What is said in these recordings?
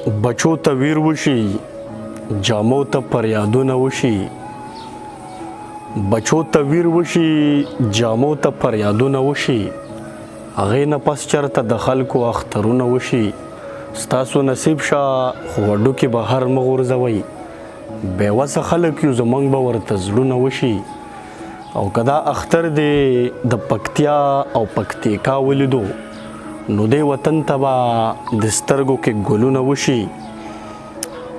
بچو ته ویر وشي، جامو ته پریادونه وشي. بچو ته ویر وشي، جامو ته پریادونه وشي، هغې نه پس چرته د خلکو اخترونه وشي. ستاسو نصیب شه، خو هډوکي بهر مه غورځوئ. بې وسه خلک یو، زمونږ به ورته زړونه وشي. او که دا اختر دې د پکتیا او پکتیکا ولیدو، نو دې وطن ته به د سترګو کې ګلونه وشي.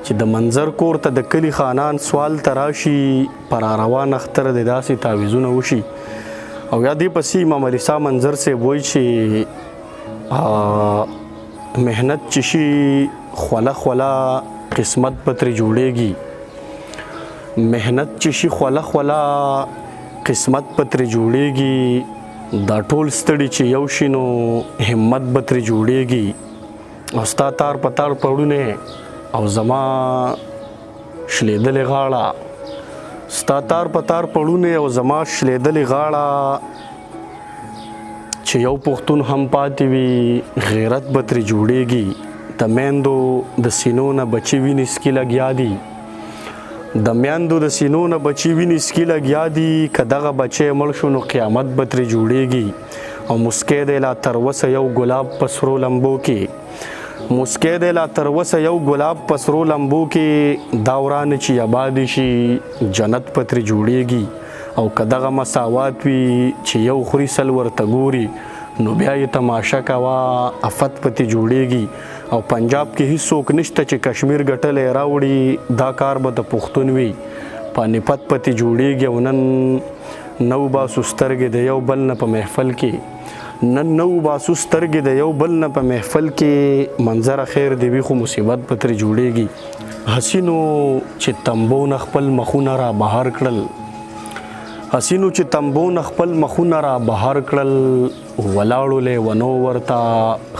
چې د منظر کور ته د کلي خانان سوال ته راشي، پر روان اختر د داسې تعویذونه وشي. او یا دې پسې امام علي شاه منظر صاحب وایي چې محنت چې شي خوله خوله، قسمت به ترې جوړېږي. محنت چې شي خوله خوله، قسمت به ترې جوړېږي. دا ټول ستړي چې یو شي، نو همت به ترې جوړېږي. او ستا تار په تار پړونه او زما شلېدلې غاړه، ستا تار په تار پړونه او زما شلېدلې غاړه، چې یو پښتون هم پاتې وي، غیرت به ترې جوړېږي. د میندو د سینو نه بچي ویني سکي لګیا دي، د میندو د سینو نه بچي ویني سکي لګیا دي، که دغه بچی مړ شو، نو قیامت به ترې جوړېږي. او مسکی دی لا تر اوسه یو ګلاب په سرو لمبو کې، مسکی دی لا تر اوسه یو ګلاب په سرو لمبو کې، دا ورانه چې آباد شي، جنت به ترې جوړېږي. او که دغه مساوات وي چې یو خوري سل ورته ګوري، نو بیا یې تماشه کوه، افت پتې جوړېږي. او پنجاب کې هیڅوک نشته چې کشمیر ګټلی راوړي، دا کار به د پښتون وي، پانیپت پتې جوړېږي. او نن نو باسو سترګې د یو بل نه په محفل کې، نن نو باسو سترګې د یو بل نه په محفل کې، منظر خیر دی وي، خو مصیبت به ترې جوړېږي. حسینو چې تمبو نه خپل مخونه را بهر کړل، حسینو چې تمبو نه خپل مخونه را بهر کړل، ولاړو لیونو ورته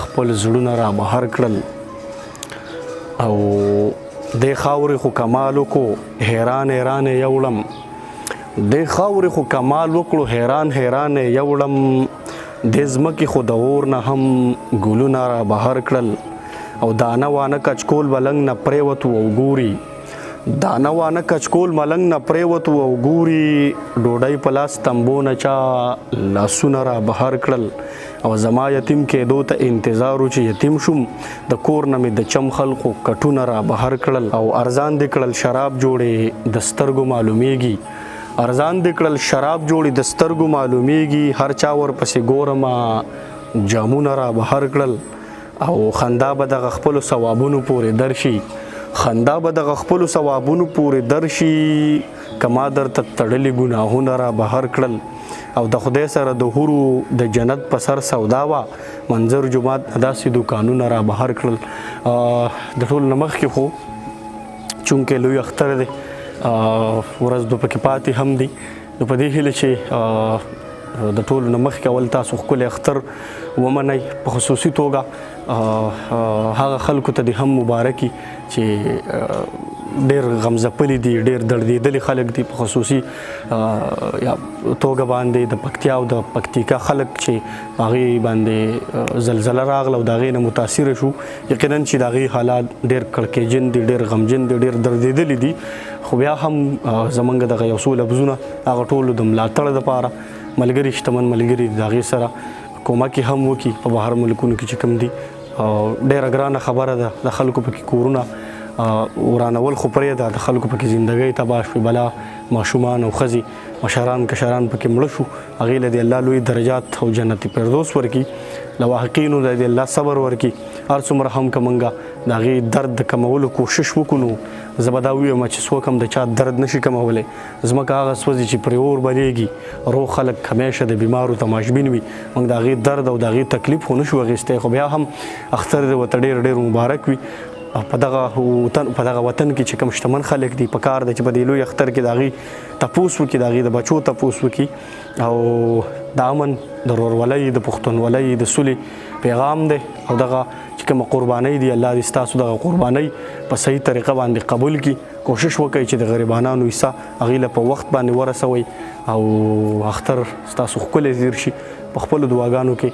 خپل زړونه را بهر کړل. او د خاورې خو کمال وکړو، حیران حیران یوړم، د خاورې خو کمال وکړو، حیران حیران یوړم، د ځمکې خو د اور نه هم ګلونه را بهر کړل. او دانه وانه کچکول ملنګ نه پریوتو او ګوري، دانه وانه کچکول ملنګ نه پریوتو او ګوري، ډوډۍ په لاس تمبو نه چا لاسونه را بهر کړل. او زما یتیم کېدو ته انتظار و، چې یتیم شوم، د کور نه مې د چم خلقو کټونه را بهر کړل. او ارزان دې کړل شراب جوړې د سترګو معلومیږي، ارزان دې کړل شراب جوړې د سترګو معلومیږي، هر چا ورپسې ګورمه جامونه را بهر کړل. او خندا به دغه خپلو ثوابونو پورې درشي، خندا به دغه خپلو ثوابونو پورې درشي، کما درته تړلي ګناهونه را بهر کړل. او د خدای سره د حورو د جنت په سر سودا وه، منظر جومات داسې دوکانونه را بهر کړل. د ټولو نه مخکې خو چونکه لوی اختر دی، ورځ دوه پکې پاتې هم دي، نو په دې هیله چې د ټولو نه مخکې اول تاسو ښکلی اختر ومنئ. په خصوصي توګه هغه خلکو ته دې هم مبارکي چې ډېر غمځپلي دي، ډېر دردېدلي خلک دي. په خصوصي یا توګه باندې د پکتیا او د پکتیکا خلک چې هغې باندې زلزله راغله او د هغې نه متاثر شو، یقینا چې د هغې حالات ډېر کړکېجن دي، ډېر غمجن دي، ډېر دردېدلي دي. خو بیا هم زمونږ دغه یو څو لفظونه هغه ټولو د ملاتړ دپاره، ملګري، شتمن ملګري د هغې سره کومک هم وکړي په بهر ملکونو کې چې کوم دي. ډېره ګرانه خبره ده، د خلکو پکې کورونه ورانول خو پرېږده، د خلکو پکې زندګۍ تباه شوې، بلا ماشومان او ښځې، مشران کشران پکې مړه شو. هغې له دې الله لوی درجات او جنت فردوس ورکړي، لواحقینو له دې الله صبر ورکړي. هر څومره هم که مونږه د هغې درد د کمولو کوشش وکړو، نو زه به دا ووایم چې څوک هم د چا درد نشي کمولی. ځمکه هغه سوځي چې پرې اور بلېږي. روغ خلک همیشه د بیمارو تماشبین وي. موږ د هغې درد او د هغې تکلیف خو نشو اخیستی، خو بیا هم اختر دې ورته ډېر ډېر مبارک وي. په دغه وطن، په دغه وطن کې چې کوم شتمن خلک دي، په کار دی چې په دې لوی اختر کې د هغې تپوس وکړي، د هغې د بچو تپوس وکړي. او د امن، د ورورولۍ، د پښتونولۍ، د سولې پیغام دی. او دغه چې کومه قربانۍ دي، الله دې ستاسو دغه قربانۍ په صحیح طریقه باندې قبول کړي. کوشش وکړئ چې د غریبانانو حصه هغې له په وخت باندې ورسوئ او اختر ستاسو ښکلی تېر شي. په خپلو دعاګانو کې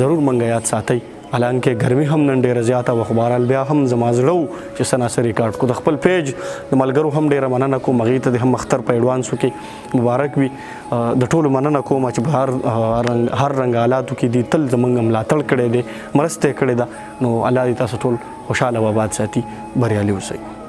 ضرور منګه یاد ساتئ. حالانکه ګرمي هم نن ډیره زیاته وه، خو بهرحال بیا هم زما زړه و چې څه ناڅه ریکارډ کو. د خپل پیج د ملګرو هم ډیره مننه کوم، هغوی ته د هم اختر په ایډوانسو کې مبارک وي. د ټولو مننه کوم چې په هر هر رنګ حالاتو کې دي تل زمونږ ملاتړ کړی دی، مرسته یې کړې ده. نو الله دې تاسو ټول خوشحاله او آباد ساتي، بریالي اوسئ.